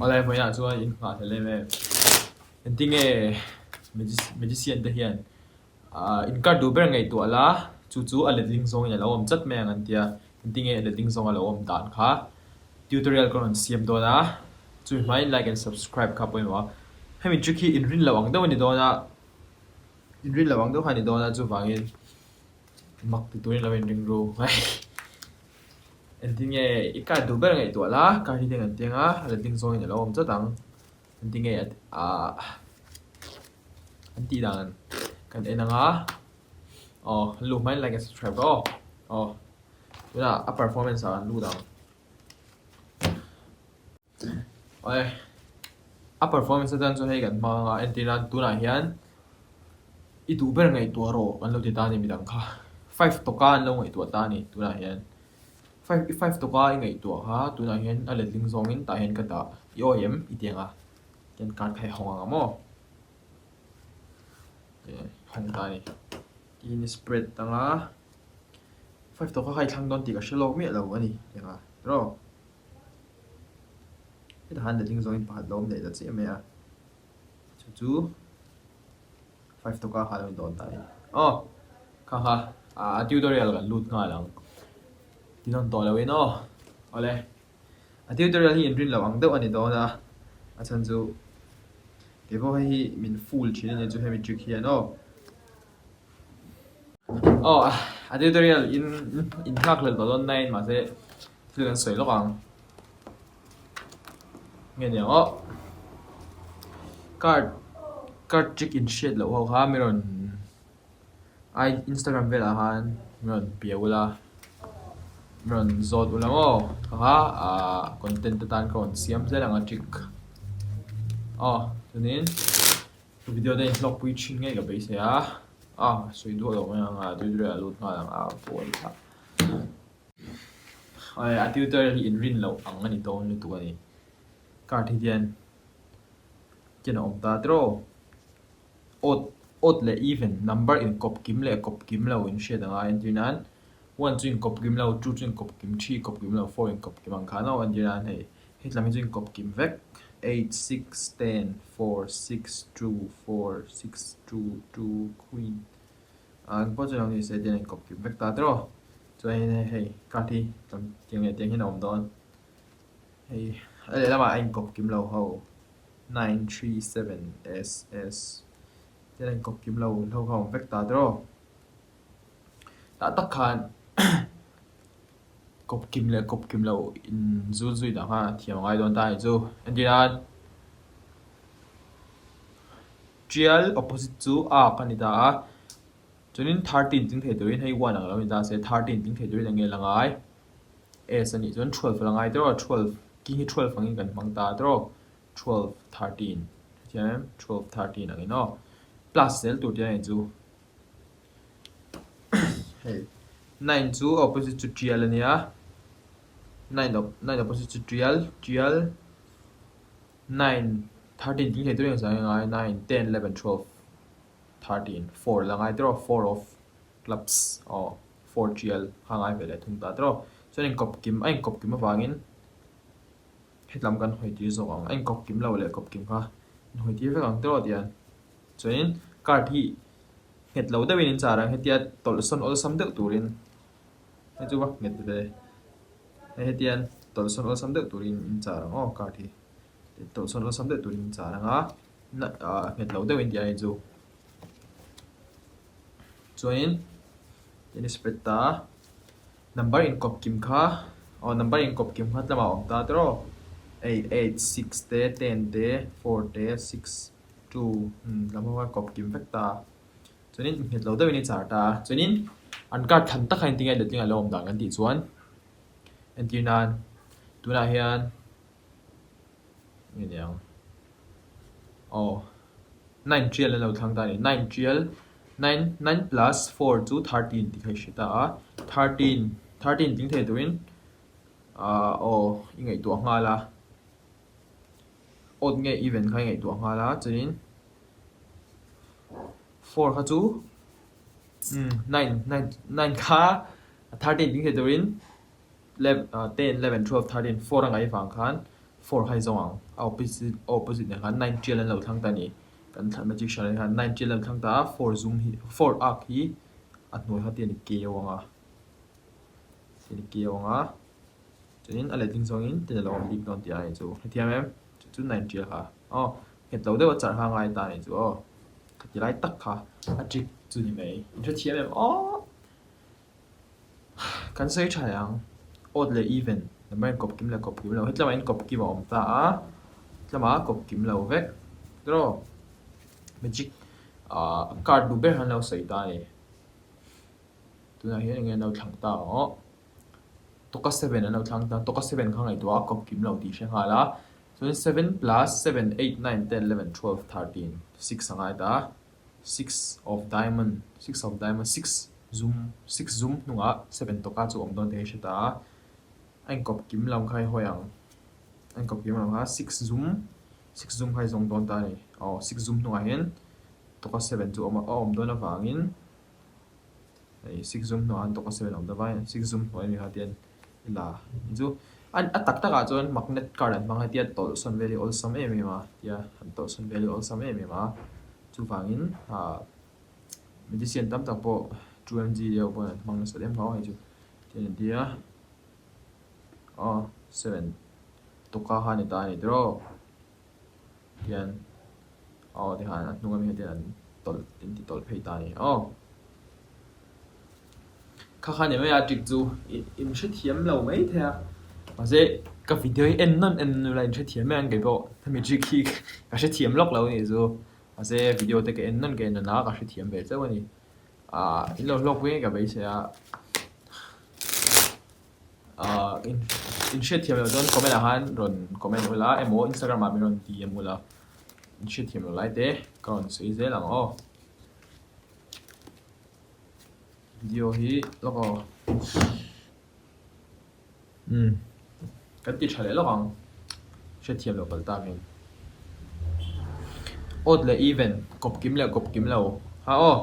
Awle vawiinah chuan in nghah hlel em em. Engtinge magician te hian ah in card duh ber ngaihtuah la chu chu a letling zawngin a lo awm chat mai ang an tia. Engtinge a letling zawng a lo awm dan kha tutorial ka rawn siam dawn a, chumi hmain like and subscribe kha pawimawh a. Hemi trick hi inrin loh ang deuh a ni dawn a, inrin loh ang deuh kha a ni dawn a chuvangin mak ti turin lo inring ru. Engtin nge i card duh ber ngaihtuah la, card hi ding an tiang a, a letling zawngin a lo awm chat ang. Engtin nge ah an tih dan kan en ang a, aw luh hmain like and subscribe aw, aw tunah a performance ah kan lut ang. Awle a performance atan chuan hei kan hmang ang a, entir nan tunah hian i duh ber ngaihtuah rawh kan lo ti ta a ni midang kha five tawka an lo ngaihtuah ta a ni tunah hian. Five i five tawka i ngaihtuah kha tunah hian a letling zawngin tah hian ka dah i awi em i ti ang a tian card kha i hawng ang a maw hawng ta a ni tiin i spread ang a five tawka kha i thlang dawn tih ka hre lawk miah lo a ni ti ang a tiraw hetah hian letling zawngin pakhat lo awm leh ta chiah mai a chu chu. Five tawka kha lo in dawn ta a ni. Aw kha kha a tutorial kan lut nghal ang. Ti nawn tawh lo in aw. Awle. A tutorial hi inrin loh ang deuh a ni dawn a. A chhan chu kei pawh hei hi min fool thin a ni chu hemi trick hian aw. Aw a tutorial in in nghak hlel tawh dawn nain mahse thil kan sawi lawk ang. Nge ni ang aw card card trick in hriat loh ho kha mi rawn ai instagram velah khan mi rawn piah ula mi rawn zawt ula maw kha kha ahh content atan ka rawn siam zel ang a trick aw chuanin video te inhlawkpui thin ngei ka beisei a aw sawi duah loh mai ang a tutorial a lut nghal ang a phone kha. A tutorial hi inrin loh ang a ni dawn lutuk a ni. Card hi hian ken a awm ta tiraw? Odd odd leh even number inkawp kim leh kawp kim lo in hriat ang a entir nan one chu inkawp kim lo, two chu inkawp kim, three kawp kim lo, four inkawp kim ang khan aw entir nan hei hetlam hi chu inkawp kim vek eight, six, ten, four, six, two, four, six, two, two, queen ah engpawh chu lo ni se tian inkawp kim vek ta tiraw? Chuan hei card hi tam tiang leh tiang hian a awm dawn. Hei a lehlamah a inkawp kim lo ho 937 SS tian a inkawp kim lo ho kha a awm vek ta tiraw. Tah tak khan kawp kim leh kawp kim lo in zul zui dah khan a thiam a ngai dawn ta a nih chu. Entir nan trial opposite chu arc a ni ta a. Chuanin thirteen tling thei turin hei one ang lo ni ta se thirteen tling thei turin eng nge la ngai? S a nih chuan twelve a la ngai tawh a, twelve king hi twelve angin kan hmang ta tawh a, twelve thirteen hetiang em twelve thirteen angin aw plus zel tur tih a nih chu hei nine chu opposite chu tial a nia nine nine opposite chu tial tial nine thirteen tling thei turin eng ngai nine ten eleven twelve. 13, four la ngai tiraw, four of clubs aw four tial kha ngai ve leh thung ta tiraw. Chuan inkawp kim a inkawp kim avangin hetlam kan hawi tir zawk ang, a inkawp kim lo leh kawp kim kha in hawi tir vek ang tiraw tihian. Chuanin card hi nghet lo deuhin in char ang hetia tawlhsawn awlsam deuh turin hei chu va nghet ve hei hetian tawlhsawn awlsam deuh turin in char ang aw card hi tawlhsawn awlsam deuh turin in char ang a. Nghet lo deuhin tih a ni chu. Chuanin tennis bat ta number inkawp kim kha aw number inkawp kim kha tlama a awm ta tiraw eight eight six te ten te four te six two lam ho kha kawp kim vek ta. Chuanin nghet lo deuhin i char ta a. Chuanin an card thlan tak kha engtin nge letling a lo awm dan kan tih chuan entir nan tunah hian. Nge niang aw nine tial an lo thlang ta a ni nine tial nine nine plus four chu 13 tih kha i hre ta a 13 13 tling thei turin ah aw i ngaihtuah nghal a odd nge even kha i ngaihtuah nghal a chuanin four kha chu umm nine nine nine kha 13 tling thei turin. 10, 11, 12, 13, 4 a ngaih vang khan Four kha i zawng ang. A opposite a opposite nen khan nine tial an lo thlang ta a ni. Kan thlan magic hran ah hian nine tial an lo thlang ta a, four zum hi four arc hi a hnuai kha tian i keu ang a, tian i keu ang a, chuanin a letling zawngin tian a lo awm bik dawn tih a ni chu. Hetiang em? Chu chu nine tial kha aw nghet lo deuh a charh kha a ngai ta a ni chu aw. Khati lai tak kha a trick chu ni mai. In hrethiam em aw. Kan sawi tha leh ang. Odd leh even number in kawp kim leh kawp kim lo. Hetlama in kawp kim a awm ta a, hetlama kawp kim lo vek. Tiraw? Magic ah card duh ber han lo sawi ta a ni. Tunah hian enge an lo thlang ta ang aw. Tawka seven an lo thlang ta. Tawka seven kha ngaihtuah a kawp kim lo tih hre nghal a. Chuan seven plus seven eight nine ten eleven twelve thirteen six a ngai ta a. Six of diamond, six of diamond, six zum, six zum hnungah seven tawka chu awm dawn tih a hre ta a, a inkawp kim lam kha i hawi ang, a inkawp kim lam kha six zum, six zum kha i zawng dawn ta a ni, aw six zum hnungah hian tawka seven chu a awm dawn avangin hei six zum hnungah hian tawka seven a awm dawn avangin six zum hnuai ami kha tian i la ni chu a tak takah chuan magnet card an hmang a tia tawlhsawn vel hi awlsam em em a tia han tawlhsawn vel hi awlsam em em a. Chuvangin ah magician tam tak pawh 2MG deuh pawn an hmang nasa lem hlauh a hei chu tian an ti a aw seven tawka kha a ni ta a ni tiraw tian aw tikhan a hnung ami kha tian an tawlh an ti tawlh phei ta a ni aw kha kha ni mai a trick chu in hrethiam lo mai thei a mahse ka video hi en nawn en nawn ila in hrethiam mai ang kei pawh hemi trick hi ka hrethiam lawk lo a nih chu mahse video te ka en nawn ka en nawn a ka hrethiam ve chauh a ni ah in lo hlawk pui ka beisei a ah in hriatthiam loh chuan comment ah khan rawn comment ula emaw instagram ah min rawn DM ula in hriatthiam loh lai te ka rawn sawi zel ang aw. Video hi lawk aw umm kan ti tha leh lawk ang hriatthiam loh palh takin odd leh even kawp kim leh kawp kim lo ha aw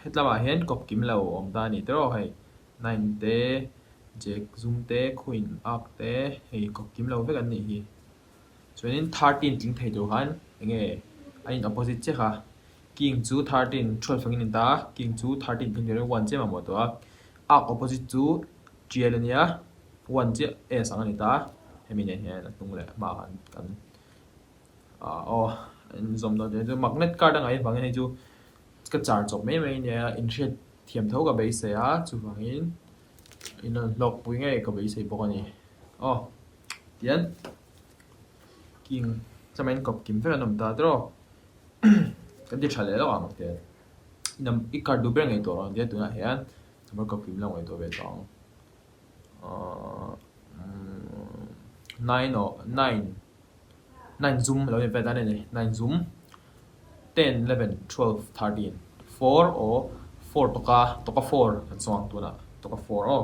hetlamah hian kawp kim lo awm ta a ni tiraw hei nine te jack zum te queen arc te hei kawp kim lo vek an nih hi. Chuanin thirteen tling thei tur khan enge a in opposite chiah kha king chu thirteen twelve angin a in ta a king chu thirteen tling turin one chiah mamawh tawh a arc opposite chu tial a nia one chiah s ang a ni ta a hemi nen hian a hnung leh hmaah khan kan ah aw a inzawm dawn chu magnet card a ngaih avangin hei chu ka char chawp mai mai a nia inhriat thiam tho ka beisei a chuvangin in rawn hlawkpui ngei ka beisei bawk a ni aw. Tian king chamain kawp kim vek an awm ta tiraw kan ti tha leh lawk ang tian i card duh ber ngaihtuah rawh ang tia tunah hian number kawp kim lo ngaihtuah ve tawh ang ahh nine aw nine nine zum lo ni vel ta a ni nine zum ten eleven twelve thirteen four aw four tawka tawka four kan sawn ang tunah tawka four aw.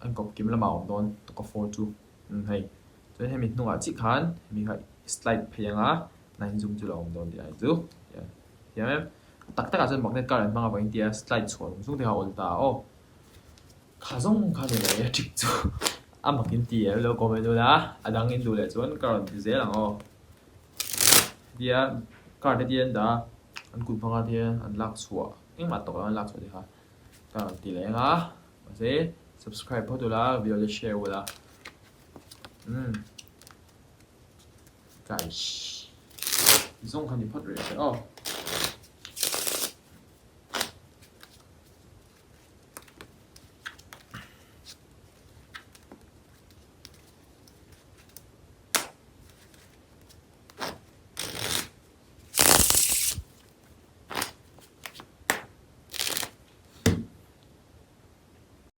An kawp kim lamah a awm dawn tawk a four chu umm hei chuan hemi hnungah chiah khan hemi kha slide phei anga nine zum chu lo awm dawn tih ai chu thiam em tak takah chuan magnet card an hmang avangin tia slide chhuah zawng zawng te kha a awl ta aw kha zawng kha ni mai a trick chu a mak in ti em lo comment ula a dang in duh leh chuan ka rawn ti zel ang aw hetia card te an dah a an kut hmanga te an lak chhuah engmah tawk lo an lak chhuah te kha ka rawn ti leh ang a. Mahse subscribe phawt ula video te share ula umm guys zawng kha ni phawt rih se aw.